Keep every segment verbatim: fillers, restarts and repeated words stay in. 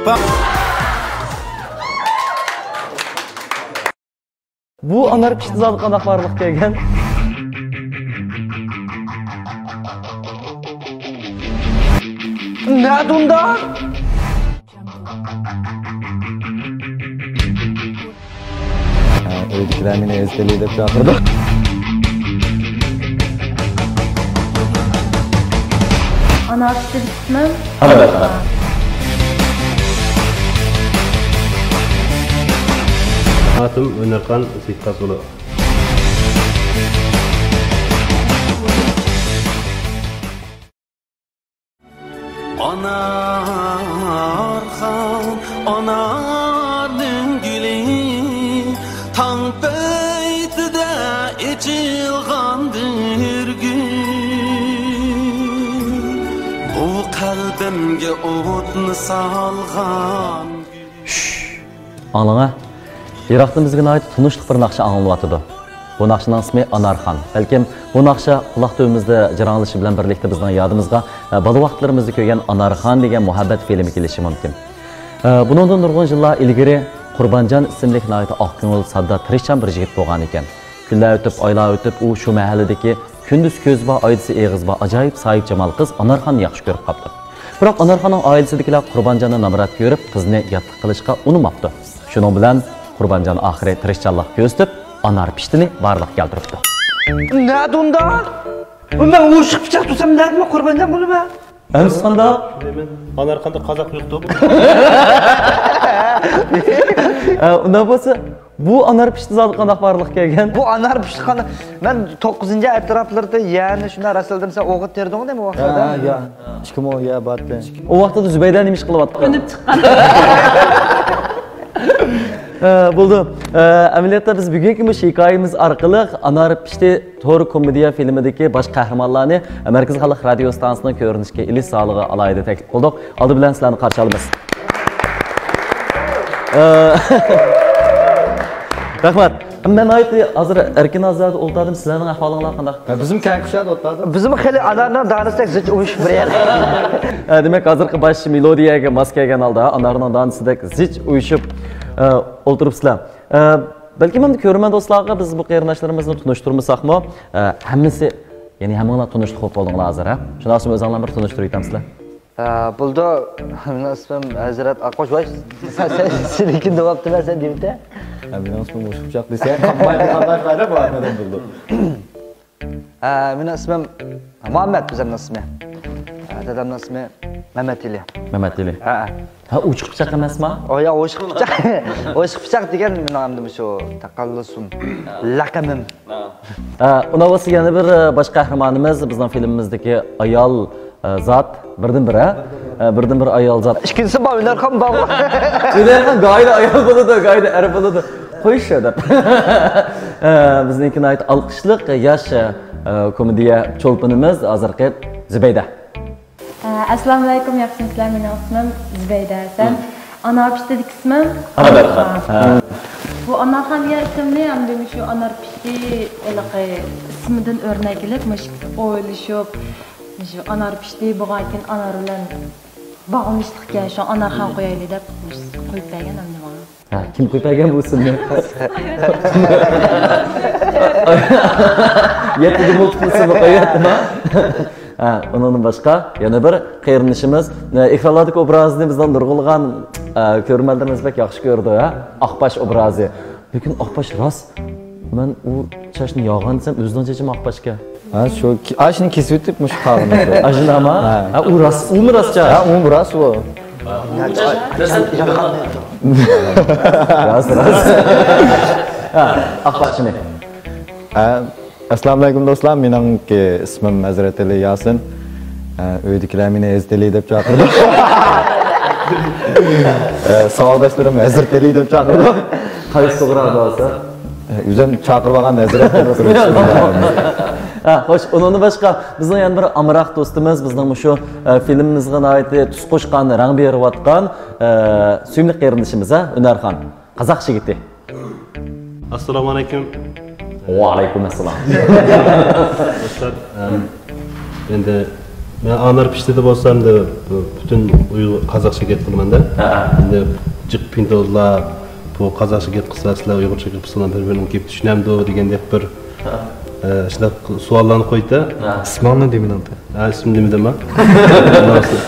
بۇ ئانار پىشتى زادى قانداق بارلىققا كەلگەن؟ نەدە ئۇنداق؟ ئۆيدىكىلەر مېنى ئېزىتەلەي دەپ چاقىرىدۇ. ئانا ئاپىسى بىلىسىزمۇ؟ ئەلۋەتتە. ئاتىم ئۆنەرخان سېيىتقاسۇلى. ئانارخان، ئانارنىڭ گۈلى، تاڭ پەيتىدە ئېچىلغان بىر گۈل. بۇ قەلبىمگە ئوتنى سالغان گۈل. ئاڭلاڭا، يىراقتىن بىزگە ناھايىتى تونۇشلۇق بىر ناخشا ئاڭلىنىۋاتىدۇ. بۇ ناخشىنىڭ ئىسمى ئانارخان. بەلكىم بۇ ناخشا قۇلاق تۈۋىمىزدە جاراڭلىشى بىلەن بىرلىكتە بىزنىڭ يادىمىزغا، ئە، بالا ۋاقىتلىرىمىزدا كۆرگەن ئانارخان دېگەن مۇھەببەت فىلىمى كېلىشى مۇمكىن. ئە، بۇنىڭدىن نۇرغۇن يىللار ئىلگىرى قۇربانجان ئىسىملىك ناھايىتى ئاقكۆڭۈل، ساددا، تىرىشچان بىر يىگىت بولغان ئىكەن. كۈنلەر ئۆتۈپ، ئايلار ئۆتۈپ، ئۇ شۇ مەھەللىدىكى كۈندۈز كۆزى بار، ئايدىسى ئېغىزى بار ئاجايىپ ساھىبجامال قىز ئانارخاننى ياخشى كۆرۈپ قاپتۇ. بىراق ئانارخاننىڭ ئائىلىسىدىكىلەر قۇربانجاننى نامرات كۆرۈپ، قىزنى ياتلىق قىلىشقا ئۇنىماپتۇ. شۇنىڭ بىلەن قۇربانجان ئاخىرى تىرىشچانلىق كۆرسىتىپ، ئانار پىشتىنى بارلىققا كەلتۈرۈپتۇ. نەدە ئۇنداق؟ بۇ مەن ئوشۇق پىچاق تۇتسام نەدىمۇ قۇربانجان بولىمەن؟ ئەمىسە قانداق؟ ئانارخاندا قازاق يوقتۇ. ئە، ئۇنداق بولسا، بۇ ئانار پىشتى زادى قانداق بارلىققا كەلگەن؟ بۇ ئانار پىشتى قانداق؟ مەن توققۇزىنچى ئەتراپلىرىدا يەنى شۇنداق رەسىلدىم، سەن ئوغۇت تېرىدىڭغۇ دەيمەن ئۇ ۋاقىتلاردا. ھە، يا. ئىككى مو يا باتتى. ئۇ ۋاقىتتا زۇبەيدە نېمە ئىش قىلىۋاتقان؟ ئۈنۈپ چىققان. ئە، بولدى. ئە، ئەمەلىيەتتە بىز بۈگۈنكى مۇشۇ ھېكايىمىز ئارقىلىق ئانار پىشتى تور كومېدىيە فىلىمىدىكى باش قەھرىمانلارنى مەركىزىي خەلق رادىيو ئىستانسىسىنىڭ كۆرۈنۈشكە ئېلىش زالىغا ئالاھىدە تەكلىپ قىلدۇق. ئالدى بىلەن سىلەرنى قارشى ئالىمىز. ئە، رەھمەت. مەن ناھايىتى ھازىر ئەركىن ئازادە ئولتۇردۇم. سىلەرنىڭ ئەھۋالىڭلار قانداق؟ ھە، بىزمۇ كەڭ كۇشادە ئولتۇردۇق. بىزمۇ خېلى ئانارنىڭ دانىسىدەك زىچ ئۇيۇشۇپ بىر يەردە. ھە، دېمەك، ھازىرقى باش مېلودىيەگە ماس كەلگەن ھالدا ئانارنىڭ دانىسىدەك زىچ ئۇيۇشۇپ، ئە، ئولتۇرۇپسىلەر. ئە، بەلكىم ئەمدى كۆرۈرمەن دوستلارغا بىز بۇ قېرىنداشلىرىمىزنى تونۇشتۇرمىساقمۇ، ئە، ھەممىسى، يەنى ھەممىڭلار تونۇشلۇق بولۇپ بولدۇڭلار ھازىر، ھە؟ شۇنداق بولسا ئۆزۈڭلار بىر تونۇشتۇرۇۋېتەمسىلەر؟ ئە، بولدى. مېنىڭ ئىسمىم ھەزرەت ئاققۇش. ۋاي، سەن، سەن، سېنىڭكىنى دەۋاپتىمەن، سەن دېمىتە. ئە، مېنىڭ ئىسمىم ئوشۇق پىچاق دېسە، قامباي، قامباي قايدا بۇ ئادەم بولدى. ئە، مېنىڭ ئىسمىم مۇھەممەد، بىزنىڭ ئىسمى. ئە، دادامنىڭ ئىسمى مەمەتئېلى. مەمەتئېلى. ھە، ھە. ھە، ئوشۇق پىچاق ئەمەسما؟ ئو، يا، ئوشۇق پىچاق. ئوشۇق پىچاق دېگەن مېنىڭ ئەمدى مۇشۇ تەقەللۇسۇم، لەقىمىم. ھە، ئۇنداق بولسا يەنە بىر، ئە، باش قەھرىمانىمىز، بىزنىڭ فىلىمىمىزدىكى ئايال، ئە، زات، بىردىن بىر، ھە؟ ئە، بىردىن بىر ئايال زات. ئىككىنچىسى بار، ئۆنەرخان بار. ئۆنەرخان گاھىدا ئايال بولىدۇ، گاھىدا ئەر بولىدۇ. قويۇش دەپ. ئە، بىزنىڭكى ناھايىتى ئالقىشلىق ياش، ئە، كومېدىيە چولپىنىمىز ھازىرقى زۇبەيدە. ئەسسالامۇئەلەيكۇم، ياخشىمۇسىلەر؟ مېنىڭ ئىسمىم زۇبەيدە ھەسەن. ئانار پىشتىدىكى ئىسمىم ئانارخان. ھە. بۇ ئانارخان دېگەن ئىسىمنى ئەمدى مۇشۇ ئانار پىشتى ھېلىقى ئىسمىدىن ئۆرنەك ئېلىپ، مۇشۇ ئىككىسى قويۇلۇشۇپ، مۇشۇ ئانار پىشتى بولغاندىكىن ئانار بىلەن باغلىنىشلىقكەن، شۇڭا ئانارخان قويايلى دەپ مۇشۇ قويۇپ بەرگەن ئەمدى ماڭا. ھە، كىم قويۇپ بەرگەن بۇ ئىسىمنى؟ يەتتىدە مۇلتىپلىسىمۇ قويۇۋەتتىما؟ ھە، ئۇنىڭدىن باشقا يەنە بىر قېرىندىشىمىز، ئە، ئېكرانلاردىكى ئوبرازىنى بىزنىڭ نۇرغۇنلىغان، ئە، كۆرۈرمەنلىرىمىز بەك ياخشى كۆرىدۇ، ھە؟ ئاقباش ئوبرازى. لېكىن ئاقباش راست. مەن ئۇ چاچنى يالغان دېسەم، ئۆزىنىڭ چېچىمۇ ئاقباشكەن. ھە، شۇ كى-، ئاشۇنى كېسىۋېتىپ، مۇشۇ قالغىنى. ئاشۇنداقما؟ ھە. ھە، ئۇ راست، ئۇمۇ راست چاچ. ھە، ئۇمۇ راست ئۇ. راست، راست. ھە، ئاقباشنى. ھە، ئەسسالامۇئەلەيكۇم دوستلار، مېنىڭكى ئىسمىم ھەزرىتى ئېلى ياسىن. ھە، ئۆيدىكىلەر مېنى ھەزرىتى ئېلى دەپ چاقىرىدۇ. ھە، ساۋاقداشلىرىم ھەزرىتى ئېلى دەپ چاقىرىدۇ. قايسى توغرا بولسا؟ ئۆزۈم چاقىرىۋالغان ھەزرەت دەپ تۇرۇش. ھە، خوش، ئۇنىڭدىن باشقا بىزنىڭ يەنە بىر ئامراق دوستىمىز، بىزنىڭ مۇشۇ، ئە، فىلىمىمىزغا ناھايىتى تۇتۇش قوشقان، رەڭ بېرىۋاتقان، ئە، سۆيۈملۈك قېرىندىشىمىز، ھە، ئۆنەرخان، قازاق يىگىتى. ئەسسالامۇ ئەلەيكۇم. ۋەئەلەيكۇم ئەسسالام. دوستلار، ئەم، ئەمدى مەن ئانار پىشتىدە بولسام، دە، پۈتۈن ئۇيغۇر، قازاقچە گەپ قىلىمەن-دە. ھە، ھە. ئەمدى جىق پىنتوزلار، بۇ قازاقچە گەپ قىلسا، سىلەر ئۇيغۇرچە گەپ قىلسىڭلار، بىر-بىرىنىڭ گېپىگە چۈشىنەمدۇ دېگەندەك بىر، ھە. ئە، شۇنداق سوئاللارنى قويدى. ھە. ئىسمىڭنى دېمىدىڭ. ھە، ئىسمىم دېمىدىمما؟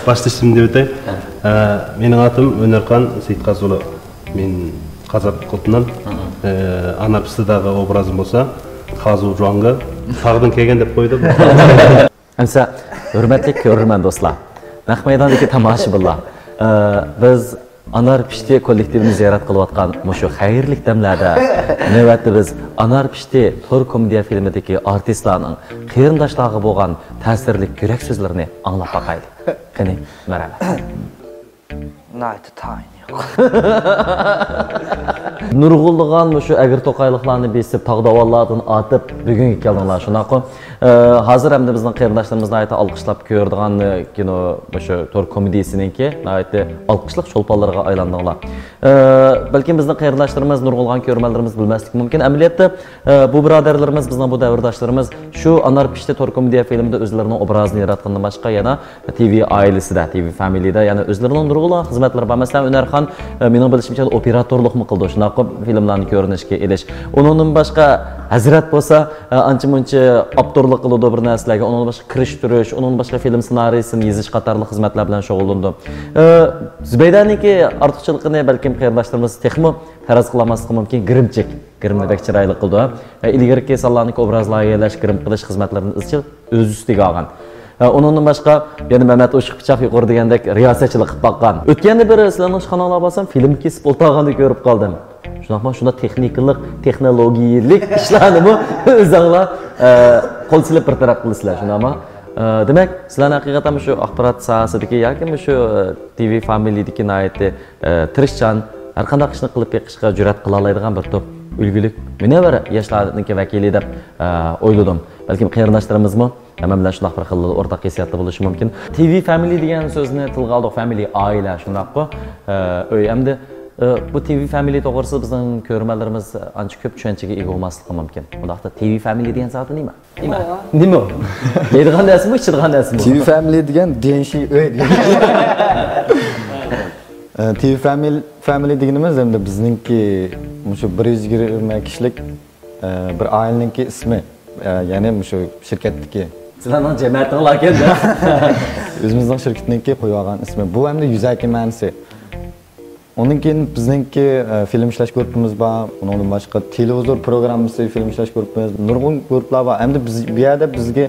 باشتا ئىسمىم دېمىتەي. ھە. ئە، مېنىڭ ئاتىم ئۆنەرخان سېيىتقازى ئۇلۇغ. مەن قازاق قۇلۇپنىڭ، ھە. ئە، ئانار پىشتىداغا ئوبرازىم بولسا، خازۇ جۇاڭگا، تاغدىن كەلگەن دەپ قويدۇم. ئەمسە، ھۆرمەتلىك كۆرۈرمەن دوستلار، نەق مەيداندىكى تاماشىبىنلار، ئە، بىز ئانار پىشتى كوللېكتىۋىنى زىيارەت قىلىۋاتقان مۇشۇ خەيرلىك دەملەردە نۆۋەتتە بىز ئانار پىشتى تور كومېدىيە فىلىمىدىكى ئارتىسلارنىڭ قېرىنداشلارغا بولغان تەسىرلىك يۈرەك سۆزلىرىنى ئاڭلاپ باقايلى. قېنى، مەرھەمەت. ناھايىتى تايىنى يوق. نۇرغۇنلىغان مۇشۇ ئەگرى توقايلىقلارنى بېسىپ، تاغ داۋانلاردىن ئاتىپ، بۈگۈنگە كەلدىڭلار، شۇنداققۇ؟ ئە، ھازىر ئەمدى بىزنىڭ قېرىنداشلىرىمىز ناھايىتى ئالقىشلاپ كۆرىدىغان، ئە، كىنو، مۇشۇ تور كومېدىيىسىنىڭكى ناھايىتى ئالقىشلىق چولپانلىرىغا ئايلاندىڭلار. ئە، بەلكىم بىزنىڭ قېرىنداشلىرىمىز، نۇرغۇنلىغان كۆرۈرمەنلىرىمىز بىلمەسلىكى مۇمكىن. ئەمەلىيەتتە، ئە، بۇ بۇرادەرلىرىمىز، بىزنىڭ بۇ دەۋرداشلىرىمىز شۇ ئانار پىشتى تور كومېدىيە فىلىمىدا ئۆزلىرىنىڭ ئوبرازىنى ياراتقاندىن باشقا يەنە تىۋى ئائىلىسىدە، تىۋى فامىلىدا يەنە ئۆزلىرىنىڭ نۇرغۇنلىغان خىزمەتلىرى بار. مەسىلەن، ئۆنەرخان، ئە، مېنىڭ بىلىشىمچە، ئوپېراتورلۇقمۇ قىلىدۇ، شۇنداققۇ فىلىملارنى كۆرۈنۈشكە ئېلىش. ئۇنىڭدىن باشقا، ھەزرەت بولسا، ئە، ئانچە-مۇنچە ئاپتورلۇق قىلىدۇ بىر نەرسىلەرگە، ئۇنىڭدىن باشقا كىرىشتۈرۈش، ئۇنىڭدىن باشقا فىلىم سېنارىيىسىنى يېزىش قاتارلىق خىزمەتلەر بىلەن شۇغۇللىنىدۇ. ئە، زۇبەيدەنىڭكى ئارتۇقچىلىقىنى بەلكىم قېرىنداشلىرىمىز تېخىمۇ پەرەز قىلالماسلىقى مۇمكىن، گىرىمچىك. گىرىمنى بەك چىرايلىق قىلىدۇ. ھە، ئىلگىرىكى سانلاردىكى ئوبرازلارغا يۆلەش، گىرىم قىلىش خىزمەتلىرىنى ئىزچىل ئۆز ئۈستىگە ئالغان. ھە، ئۇنىڭدىن باشقا يەنە مەمەت ئوشۇق پىچاق يۇقىرىدا دېگەندەك رىياسەتچىلىك قىلىپ باققان. ئۆتكەندە بىر سىلەرنىڭ ئىشخاناڭلارغا بارسام، فىلىم كېسىپ ئولتۇرغاننى كۆرۈپ قالدىم. شۇنداقمۇ؟ شۇنداق تېخنىكىلىق، تېخنولوگىيىلىك ئىشلارنىمۇ ئۆزۈڭلار، ئە، قول سېلىپ بىر تەرەپ قىلىسىلەر، شۇنداقمۇ؟ ئە، دېمەك، سىلەرنى ھەقىقەتەن شۇ ئاخبارات ساھەسىدىكى ياكى شۇ، ئە، تىۋى فامىلىدىكى ناھايىتى ئە، تىرىشچان، ھەر قانداق ئىشنى قىلىپ بېقىشقا جۈرئەت قىلالايدىغان بىر توپ ئۈلگىلىك، مۇنەۋۋەر ياشلارنىڭكى ۋەكىلى دەپ، ئە، ئويلىدىم. بەلكىم قېرىنداشلىرىمىزمۇ ھەممە بىلەن شۇنداق بىر خىل ئورتاق ھېسسىياتتا بولۇشى مۇمكىن. تىۋى فامىلى دېگەن سۆزنى تىلغا ئالدۇق، فامىلى، ئائىلە، شۇنداققۇ؟ ئە، ئۆي. ئەمدى، ئە، بۇ تىۋى فامىلى توغرىسىدا بىزنىڭ كۆرۈرمەنلىرىمىز ئانچە كۆپ چۈشەنچىگە ئىگە بولماسلىقى مۇمكىن. ئۇنداقتا تىۋى فامىلى دېگەن زادى نېمە؟ نېمە؟ نېمە ئۇ؟ يەيدىغان نەرسىمۇ، ئىچىدىغان نەرسىمۇ؟ تىۋى فامىلى دېگەن دىيەنشى ئۆي دېگەن. ئە، تىۋى فامىل-، فامىلى دېگىنىمىز ئەمدى بىزنىڭكى مۇشۇ بىر يۈز يىگىرمە كىشىلىك، ئە، بىر ئائىلىنىڭكى ئىسمى. ئە، يەنى مۇشۇ شىركەتتىكى. سىلەرنىڭ جەمەتىڭلاركەن-دە. ئۆزىمىزنىڭ شىركىتىنىڭكى قويۇۋالغان ئىسمى. بۇ ئەمدى يۈزەكى مەنىسى. ئۇنىڭ كېيىن بىزنىڭكى، ئە، فىلىم ئىشلەش گۇرۇپپىمىز بار. ئۇنىڭدىن باشقا تېلېۋىزور پروگراممىسى فىلىم ئىشلەش گۇرۇپپىمىز. نۇرغۇن گۇرۇپپىلار بار. ئەمدى بىز بۇ يەردە بىزگە،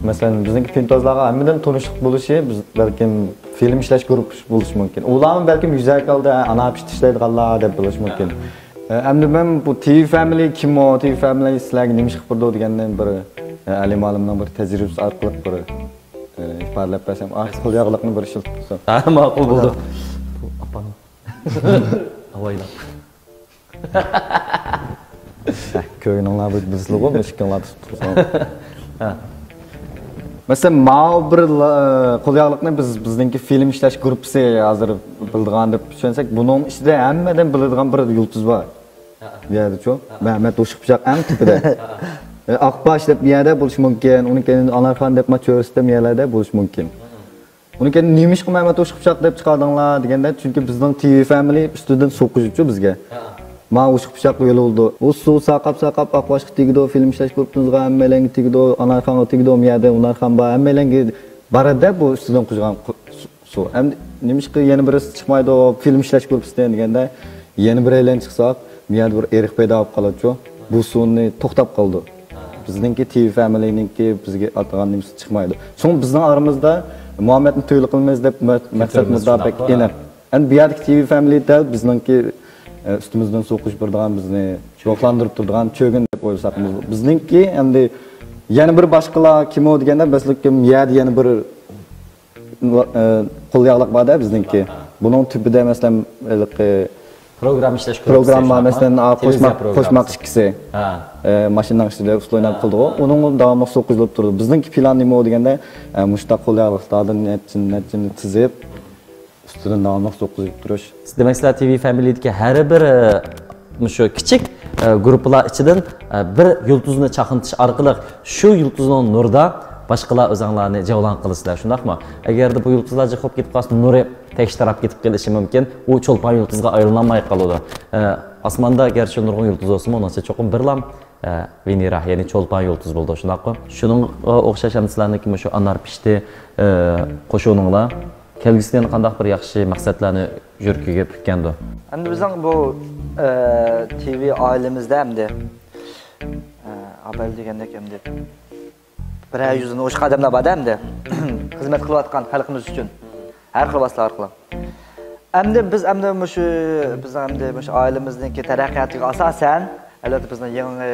مەسىلەن، بىزنىڭكى پىنتوزلارغا ھەممىدىن تونۇشلۇق بولۇشى، بىز بەلكىم فىلىم ئىشلەش گۇرۇپپىسى بولۇشى مۇمكىن. ئۇلارمۇ بەلكىم يۈزەكى ئالدى، ئە، ئانا پىشتى ئىشلەيدىغانلار دەپ بولۇشى مۇمكىن. ئە، ئەمدى مەن بۇ تىۋى فامىلى كىمۇ؟ تىۋى فامىلى سىلەرگە نېمە ئىش قىلىپ بېرىدۇ دېگەندىن بىر، ئە، ئەلى مۇئەللىمنىڭ بىر تەجرىبىسى ئارقىلىق بىر، ئە، ئىپادىلەپ بەرسەم، ئا، قول ياغلىقنى بىر ئىشلىتىپ تۇرسام. ھە، ماقۇل بولدى. بۇ ئاپام. ئاۋايلاپ. كۆرگىنىڭلار بىلىسىلىغۇ، مۇشۇ ئىككىڭلار تۇتۇپ تۇرساڭ. ھە. مەسىلەن، ماۋۇ بىر لا-، قول ياغلىقنى بىز، بىزنىڭكى فىلىم ئىشلەش گۇرۇپپىسى ھازىر بىلىدىغان دەپ چۈشەنسەك، بۇنىڭ ئىچىدە ھەممىدىن بىلىدىغان بىر يۇلتۇز بار. بۇ يەردىچۇ؟ مەمەت ئوشۇق پىچاق ئەڭ تۆپىدە. ئە، ئاقباش دەپ بۇ يەردە بولۇشى مۇمكىن، ئۇنىڭ كەينىدىن ئانارخان دەپ ما چۆرىسى دەپ يەرلەردە بولۇشى مۇمكىن. ئۇنىڭ كەينىدىن نېمىشقا مەمەت ئوشۇق پىچاق دەپ چىقاردىڭلار دېگەندە، چۈنكى بىزنىڭ تىۋى فامىلى ئۈستىدىن سوقۇشىچۇ بىزگە. ما ئوشۇق پىچاق يولى بولدى. ئۇ سۇ ساقاپ-ساقاپ ئاقباشقا تېگىدۇ، فىلىم ئىشلەش گۇرۇپپىمىزغا، ھەممەيلەنگە تېگىدۇ، ئانارخانغا تېگىدۇ، ئۇ يەردە ئۇنارخان بار، ھەممەيلەنگە بارىدۇ بۇ ئۈستىدىن قۇيغان قۇ-، سۇ. سۇ. ئەمدى نېمىشقا يەنە بىرسى چىقمايدۇ، فىلىم ئىشلەش گۇرۇپپىسىدىن دېگەندە، يەنە بىرەيلەن چىقساق، بۇ يەردە بىر ئېرىق پەيدا بولۇپ قالىدۇچۇ. بۇ سۇنى توختاپ قالىدۇ. بىزنىڭكى تىۋى فامىلىنىڭكى بىزگە ئاتىغان نېمىسى چىقمايدۇ. شۇڭا بىزنىڭ ئارىمىزدا مۇھەممەدنى تۆۋلا قىلىمىز دەپ مە-، مەقسەت مۇددىئا بەك ئېنىق. ئەمدى بۇ يەردىكى تىۋى فامىلى دەل بىزنىڭكى، ئە، ئۈستىمىزدىن سوقۇشۇپ بېرىدىغان، بىزنى روھلاندۇرۇپ تۇرىدىغان چۆگۈن دەپ ئويلىساق بولىدۇ. بىزنىڭكى ئەمدى يەنە بىر باشقىلار كىمۇ دېگەندە، بەلكىم يەردە يەنە بىر ئە، قول ياغلىق بار-دە بىزنىڭكى. بۇنىڭ تۈپىدە، مەسىلەن، ھېلىقى پروگرامما ئىشلەش گۇرۇپپىسى، پروگرامما، شۇنداقمۇ؟ مەسىلەن، تېلېۋىزىيە قوشماق، پروگراممىسى. قوشماق ئىككىسى. ھە. ئە، ماشىنىنىڭ ئىچىدە ئۇسسۇل ئويناپ قىلىدىغۇ. ئۇنىڭ داۋاملىق سوقۇشۇپ تۇرىدۇ. بىزنىڭكى پىلان نېمە دېگەندە، ئە، مۇشۇنداق قول ياغلىقلاردىن نەچچىنى، نەچچىنى تىزىپ، ئۈستىدىن داۋاملىق سوقۇشۇپ تۇرۇش. دېمەك، سىلەر تىۋى فامىلىدىكى ھەر بىر، ئە، مۇشۇ كىچىك، ئە، گۇرۇپپىلار ئىچىدىن، ئە، بىر يۇلتۇزنى چاقنىتىش ئارقىلىق شۇ يۇلتۇزنىڭ نۇرىدا باشقىلار ئۆزۈڭلارنى جەۋلان قىلىسىلەر، شۇنداقمۇ؟ ئەگەردە بۇ يۇلتۇزلار جىق بولۇپ كېتىپ قالسا، نۇرى تەكشى تاراپ كېتىپ قېلىشى مۇمكىن. ئۇ چولپان يۇلتۇزغا ئايلىنالماي قالىدۇ. ئە، ئاسماندا گەرچە نۇرغۇن يۇلتۇز بولسىمۇ، ئۇنىڭ ئىچىدە چوقۇم بىرلام، ئە، ۋېنېرا، يەنى چولپان يۇلتۇز بولىدۇ، شۇنداققۇ؟ شۇنىڭغا ئوخشاش ھەم سىلەرنىڭكى مۇشۇ ئانار پىشتى، ئە، قوشۇنۇڭلار كەلگۈسىدە يەنە قانداق بىر ياخشى مەقسەتلەرنى يۈرىكىگە پۈككەندۇ؟ ئەمدى بىزنىڭ بۇ، ئە، تىۋى ئائىلىمىزدە ئەمدى، ئە، ئابايلا دېگەندەك ئەمدى بىرەر يۈزىدىن ئوشۇق ئادەملەر بار-دە ئەمدى. خىزمەت قىلىۋاتقان خەلقىمىز ئۈچۈن. ھەر خىل ۋاسىتە ئارقىلىق. ئەمدى بىز ئەمدى مۇشۇ، بىزنىڭ ئەمدى مۇشۇ ئائىلىمىزنىڭكى تەرەققىياتىغا ئاساسەن، ئەلۋەتتە بىزنىڭ يېڭى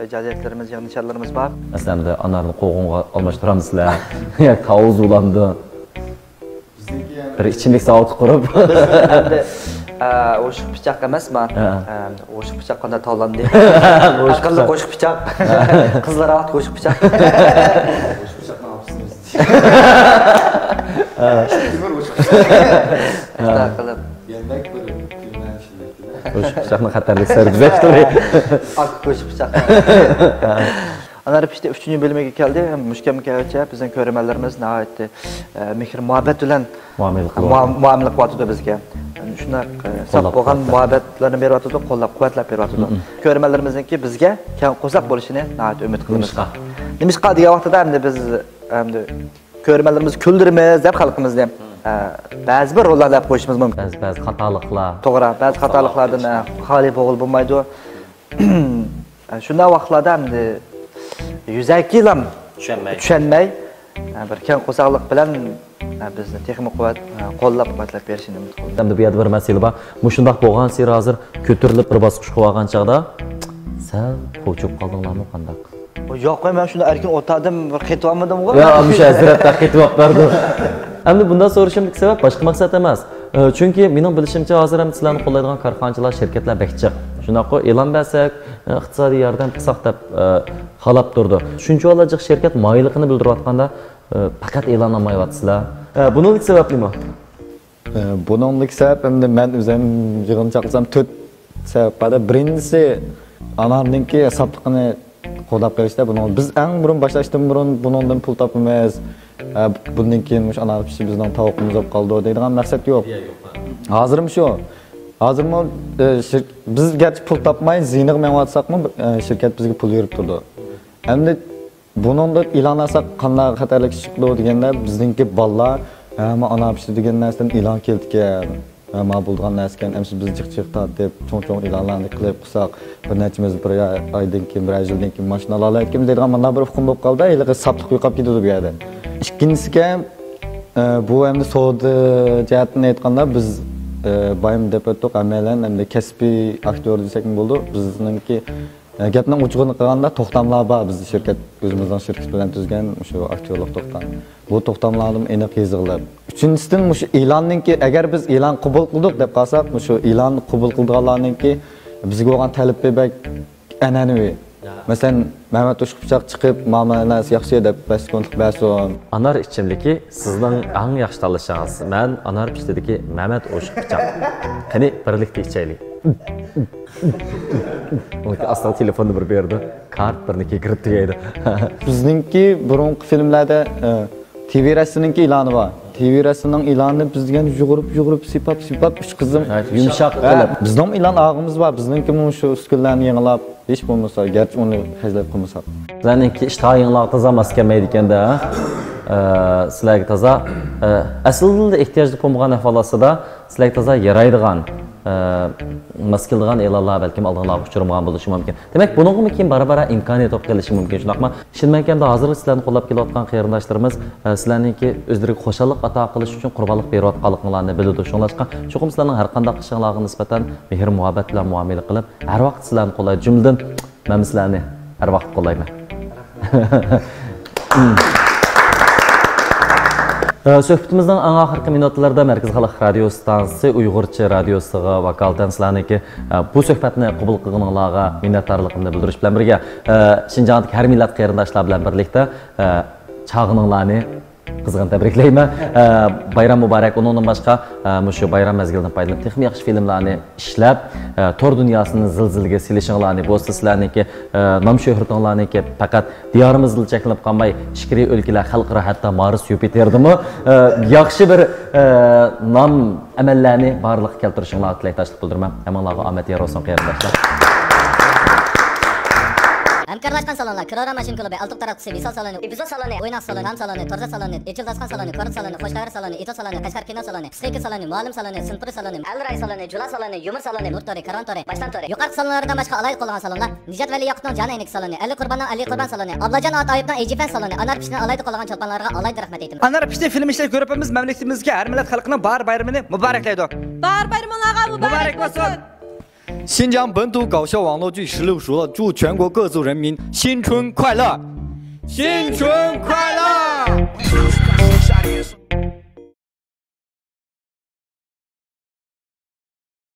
ئىجادىيەتلىرىمىز، يېڭى نىشانلىرىمىز بار. مەسىلەن، ئەمدى ئانارنى قوغۇنغا ئالماشتۇرامسىلەر؟ ياكى تاۋۇز ئۇلامدۇ؟ بىزنىڭكى يەنە بىر ئىچىملىك زاۋۇتى قۇرۇپ. بىز ئەمدى، ئە، ئوشۇق پىچاق ئەمەسما؟ ھە. ئە، ئوشۇق پىچاق قانداق تاۋلاندى؟ ئوشۇق ئەقىللىق پىچاق. ئوشۇق پىچاق. قىزلار ۋاقىت ئوشۇق پىچاق. ئوشۇق پىچاقنى ئاپىسىمىز. تۆمۈر ئوشۇق پىچاق. شۇنداق قىلىپ. يەنە بەك بىر كۈنلەر ئىشلەيتتى. ئوشۇق پىچاقنىڭ خەتەرلىك سەرگۈزەشتلىرى. ئاق ئوشۇق پىچاق. ئانار پىشتى ئۈچىنچى بۆلۈمىگە كەلدى. مۇشۇ كەمگىچە بىزنىڭ كۆرۈرمەنلىرىمىز ناھايىتى، ئە، مېھىر-مۇھەببەت بىلەن مۇئامىلە قىلىۋاتىدۇ. مۇئا-، مۇئامىلە قىلىۋاتىدۇ بىزگە. شۇنداق، ئە، ساپ قوللاپ بولغان قۇۋۋەتلەپ. مۇھەببەتلەرنى بېرىۋاتىدۇ، قوللاپ قۇۋۋەتلەپ بېرىۋاتىدۇ. مم. كۆرۈرمەنلىرىمىزنىڭكى بىزگە كەڭ قورساق بولۇشىنى ناھايىتى ئۈمىد قىلىمىز. نېمىشقا؟ نېمىشقا دېگەن ۋاقتىدا ئەمدى بىز، ئەمدى كۆرۈرمەنلىرىمىزنى كۈلدۈرىمىز دەپ خەلقىمىزنى، ئە، بەزى بىر روللارنى دەپ قويۇشىمىز مۇمكىن. بەزى، بەزى خاتالىقلار. توغرا، بەزى خاتالىقلاردىن، ئە، خالىي بولغىلى بولمايدۇ. ئە، شۇنداق ۋاقىتلاردا ئەمدى يۈزەكىلام چۈشەنمەي. چۈشەنمەي، ئە، بىر كەڭ قورساقلىق بىلەن، ئە، بىزنى تېخىمۇ قۇۋۋەت، ئە، قوللاپ قۇۋۋەتلەپ بېرىشىنى ئۈمىد قىلىمەن. ئەمدى بۇ يەردە بىر مەسىلە بار. مۇشۇنداق بولغانسېرى ھازىر كۆتۈرۈلۈپ بىر باسقۇچقا بارغان چاغدا سەل پوچۇپ قالدىڭلارمۇ قانداق؟ ياق، مەن شۇنداق ئەركىن ئولتۇردۇم، بىر قېتىۋالمىدىمغۇ. يا، مۇشۇ ھەزرەت قېتىۋاپ بەردى. ئەمدى بۇنداق سورىشىمدىكى سەۋەب باشقا مەقسەت ئەمەس. ئە، چۈنكى مېنىڭ بىلىشىمچە، ھازىر ھەم سىلەرنى قوللايدىغان كارخانىچىلار، شىركەتلەر بەك جىق. شۇنداققۇ، ئېلان بەرسەك، ئە، ئىقتىسادىي ياردەم قىلساق دەپ، ئە، خالاپ تۇرىدۇ. شۇنچىۋالا جىق شىركەت مايىللىقىنى بىلدۈرۈۋاتقاندا، ئە، پەقەت ئېلان ئالمايۋاتىسىلەر. ئە، بۇنىڭدىكى سەۋەب نېمە؟ ئە، بۇنىڭدىكى سەۋەب ئەمدى مەن ئۆزۈم يىغىنچاقلىسام تۆت سەۋەب بار. بىرىنچىسى، ئانارنىڭكى ساپلىقىنى قوغداپ قېلىشتا بۇنىڭ، بىز ئەڭ بۇرۇن باشلاشتىن بۇرۇن بۇنىڭدىن پۇل تاپىمىز، ئە، بۇندىن كېيىن مۇشۇ ئانار پىشى بىزنىڭ تاۋىقىمىز بولۇپ قالىدۇ دەيدىغان مەقسەت يوق. ھازىرمۇ شۇ. ھازىرمۇ، ئە، شىر-، بىز گەرچە پۇل تاپماي زىيىنىغا مېڭىۋاتساقمۇ، ئە، شىركەت بىزگە پۇل يۈرۈپ تۇرىدۇ. ئەمدى بۇنىڭدا ئېلان ئالساق قانداق خەتەرلىك ئىش چىقىدۇ دېگەندە، بىزنىڭكى بالىلار، ھە، مانا ئانار پىشتى دېگەن نەرسىدىن ئېلان كېلىدىكەن. ھە، مانا بولىدىغان نەرسىكەن. ئەمىسە بىز جىق جىق تارتىپ، چوڭ چوڭ ئېلانلارنى قىلىپ قىلساق، بىر نەچچىمىز بىر ئايدىن كېيىن، بىر يىلدىن كېيىن ماشىنا ئالالايدىكەنمىز دەيدىغان مانا بىر ئۇقۇم بولۇپ قالدى. ھېلىقى ساپلىق يوقاپ كېتىدۇ بۇ يەردە. ئىككىنچىسىكەن، ئە، بۇ ئەمدى سودا جەھەتتىن ئېيتقاندا، بىز، ئە، بايام دەپ ئۆتتۇق، ھەممەيلەن ئەمدى كەسپىي ئاكتيور دېسەكمۇ بولىدۇ. بىزنىڭكى ئە، گەپنىڭ ئوچۇقىنى قىلغاندا، توختاملار بار، بىز شىركەت، ئۆزىمىزنىڭ شىركىتى بىلەن تۈزگەن مۇشۇ ئاكتيورلۇق توختام. بۇ توختاملارنىمۇ ئېنىق يېزىغىلى. ئۈچىنچىسىدىن، مۇشۇ ئېلاننىڭكى، ئەگەر بىز ئېلان قوبۇل قىلدۇق دەپ قالساق، مۇشۇ ئېلان قوبۇل قىلىدىغانلارنىڭكى بىزگە بولغان تەلىپى بەك ئەنئەنىۋى. يا. مەسىلەن، مەمەت ئوشۇق پىچاق چىقىپ، مانا نەرسە ياخشى دەپ، بەش سېكۇنتلۇق بەرسۇن. ئانار ئىچىملىكى سىزنىڭ ئەڭ ياخشى تاللىشىڭىز. مەن ئانار پىشتىدىكى مەمەت ئوشۇق پىچاق. قېنى، بىرلىكتە ئىچەيلى. ئاستا تېلېفوننى بىر بېرىدۇ، كارت بىرنى كىرىپ تۈگەيدۇ. بىزنىڭكى بۇرۇنقى فىلىملەردە، ئە، تىۋى رەسسىنىڭكى ئېلانى بار. تىۋى رەسسىنىڭ ئېلانىنى بىز دېگەن يۇغۇرۇپ، يۇغۇرۇپ، سىيپاپ، سىيپاپ، ئۈچ قىزىم. ھە، يۇمشاق قىلىپ. بىزنىڭ ئېلان ئالغۇمىز بار، بىزنىڭكىمۇ شۇ ئۈسكۈنىلەرنى يېڭىلاپ، ھېچ بولمىسا، گەرچە ئۇنى خەجلەپ قىلمىساق. سىلەرنىڭكى ئىشتىھا يېڭىلاق تازا ماس كەلمەيدىكەن-دە. ئە، سىلەرگە تازا، ئە، ئەسلىدە ئېھتىياجدا بولمىغان ئەھۋال ئاستىدا، سىلەرگە تازا يارايدىغان، ئە، ماس كېلىدىغان ئېلانلار بەلكىم ئالدىڭلارغا ئۇچرىمىغان بولۇشى مۇمكىن. دېمەك، بۇنىڭغىمۇ كېيىن بارا-بارا ئىمكانىيەت بولۇپ قېلىشى مۇمكىن، شۇنداقمۇ؟ ئىشىنىمەنكى، ئەمدى ھازىرغىچە سىلەرنى قوللاپ كېلىۋاتقان قېرىنداشلىرىمىز، ئە، سىلەرنىڭكى ئۆزلىرىگە خۇشاللىق ئاتا قىلىش ئۈچۈن قۇربانلىق بېرىۋاتقانلىقىڭلارنى بىلىدۇ. شۇڭلاشقا، چوقۇم سىلەرنىڭ ھەر قانداق ئىشىڭلارغا نىسبەتەن مېھىر-مۇھەببەت بىلەن مۇئامىلە قىلىپ، ھەر ۋاقىت سىلەرنى قوللايدۇ. جۈملىدىن، مەنمۇ سىلەرنى ھەر ۋاقىت قوللايمەن. ئە، سۆھبىتىمىزنىڭ ئەڭ ئاخىرقى مىنۇتلىرىدا مەركىزىي خەلق رادىيو ئىستانسىسى ئۇيغۇرچە رادىيوسىغا ۋاكالىتەن سىلەرنىڭكى، ئە، بۇ سۆھبەتنى قوبۇل قىلغىنىڭلارغا مىننەتدارلىقىمنى بىلدۈرۈش بىلەن بىرگە، ئە، شىنجاڭدىكى ھەر مىللەت قېرىنداشلار بىلەن بىرلىكتە، ئە، چاغىنىڭلارنى قىزغىن تەبرىكلەيمەن. ئە، بايرام مۇبارەك. ئۇنىڭدىن باشقا، ئە، مۇشۇ بايرام مەزگىلىدىن پايدىلىنىپ، تېخىمۇ ياخشى فىلىملارنى ئىشلەپ، ئە، تور دۇنياسىنى زىلزىلىگە سېلىشىڭلارنى، بولسا سىلەرنىڭكى، ئە، نام شۆھرىتىڭلارنىڭكى پەقەت دىيارىمىزلا چەكلىنىپ قالماي، ئىچكىرى ئۆلكىلەر خەلقئارا، ھەتتا مارس يۇپىتېردىمۇ، ئە، ياخشى بىر، ئە، نام ئەمەللەرنى بارلىققا كەلتۈرۈشۈڭلارغا تىلەكداشلىق بىلدۈرىمەن. ھەممىڭلارغا ئامەت يار بولسۇن، قېرىنداشلار. ھەمكارلاشقان سالونلار: كرورا ماشىنا كۇلۇبى، ئالتۇن تاراتقۇسى، ۋىسال سالونى، ئىبزا سالونى، ئويناق سالونى، تام سالونى، تورزا سالونى، ئېچىل داسقان سالونى، كورت سالونى، خوش خەۋەر سالونى، ئىتو سالونى، قەشقەر كىنو سالونى، پسىخىكا سالونى، مۇئەللىم سالونى، سىنپۇرى سالونى، ئەلراي سالونى، جۇلا سالونى، يۇمۇر سالونى، نۇر تورى، كارۋان تورى، باشلام تورى. يۇقىرىقى سالونلاردىن باشقا ئالاھىدە قوللانغان سالونلار نىجات ۋەلى ياقۇپنىڭ جان ئەينىكى سالونى، ئەلى قۇرباننىڭ ئەلى قۇربان سالونى، ئابلاجان ئات ئايۇپنىڭ ئېيجىفەن سالونى، ئانار پىشتىنى ئالاھىدە قوللىغان چولپانلارغا ئالاھىدە رەھمەت ئېيتىمىز. ئانار پىشتى فىلىم ئىشلەش گۇرۇپپىمىز مەملىكىتىمىزدىكى ھەر مىللەت خەلقىنىڭ باھار بايرىمىنى مۇبارەكلەيدۇ. باھار بايرىمىڭلارغا مۇبارەك بولسۇن! 新疆本土搞笑网络剧《十六叔》了，祝全国各族人民新春快乐！新春快乐！